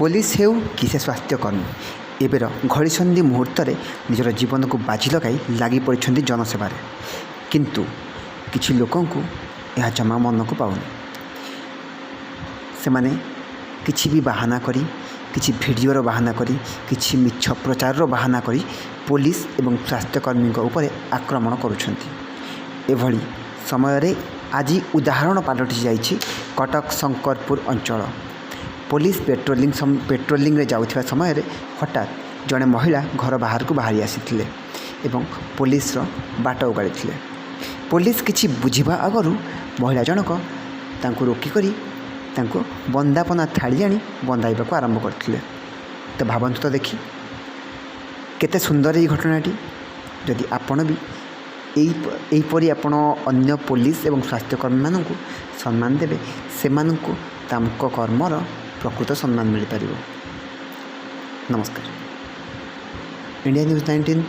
Police ହେଉ କି ସେ ସ୍ୱାସ୍ଥ୍ୟକର୍ମୀ, ଏବେର ଘଡ଼ିସନ୍ଧି ମୁହୂର୍ତ୍ତରେ ନିଜର ଜୀବନକୁ ବାଜି ଲଗାଇ ଲାଗି ପଡ଼ିଛନ୍ତି ଜନସେବାରେ। କିନ୍ତୁ କିଛି ଲୋକଙ୍କୁ ଏହା ଜମା ମନକୁ ପାଉନି। ସେମାନେ କିଛି ବି ବାହାନା କରି, କିଛି ଭିଡ଼ିଓର ବାହାନା କରି, କିଛି ମିଛ ପ୍ରଚାରର ବାହାନା କରି ପୋଲିସ ଏବଂ ସ୍ୱାସ୍ଥ୍ୟକର୍ମୀଙ୍କ ଉପରେ ଆକ୍ରମଣ କରୁଛନ୍ତି। ଏଭଳି ସମୟରେ ଆଜି ଉଦାହରଣ ପାଲଟି ଯାଇଛି କଟକ ଶଙ୍କରପୁର ଅଞ୍ଚଳ। ପୋଲିସ ପେଟ୍ରୋଲିଂରେ ଯାଉଥିବା ସମୟରେ ହଠାତ୍ ଜଣେ ମହିଳା ଘର ବାହାରକୁ ବାହାରି ଆସିଥିଲେ ଏବଂ ପୋଲିସର ବାଟ ଓଗାଳିଥିଲେ। ପୋଲିସ କିଛି ବୁଝିବା ଆଗରୁ ମହିଳା ଜଣକ ତାଙ୍କୁ ରୋକିକରି ତାଙ୍କୁ ବନ୍ଦାପନା ଥାଳି ଆଣି ବନ୍ଦାଇବାକୁ ଆରମ୍ଭ କରିଥିଲେ। ତ ଭାବନ୍ତୁ ତ ଦେଖି, କେତେ ସୁନ୍ଦର ଏଇ ଘଟଣାଟି। ଯଦି ଆପଣ ବି ଏହିପରି ଆପଣ ଅନ୍ୟ ପୋଲିସ ଏବଂ ସ୍ୱାସ୍ଥ୍ୟକର୍ମୀମାନଙ୍କୁ ସମ୍ମାନ ଦେବେ, ସେମାନଙ୍କୁ ତାଙ୍କ କର୍ମର ପ୍ରକୃତ ସମ୍ମାନ ମିଳିପାରିବ। ନମସ୍କାର। India news 19।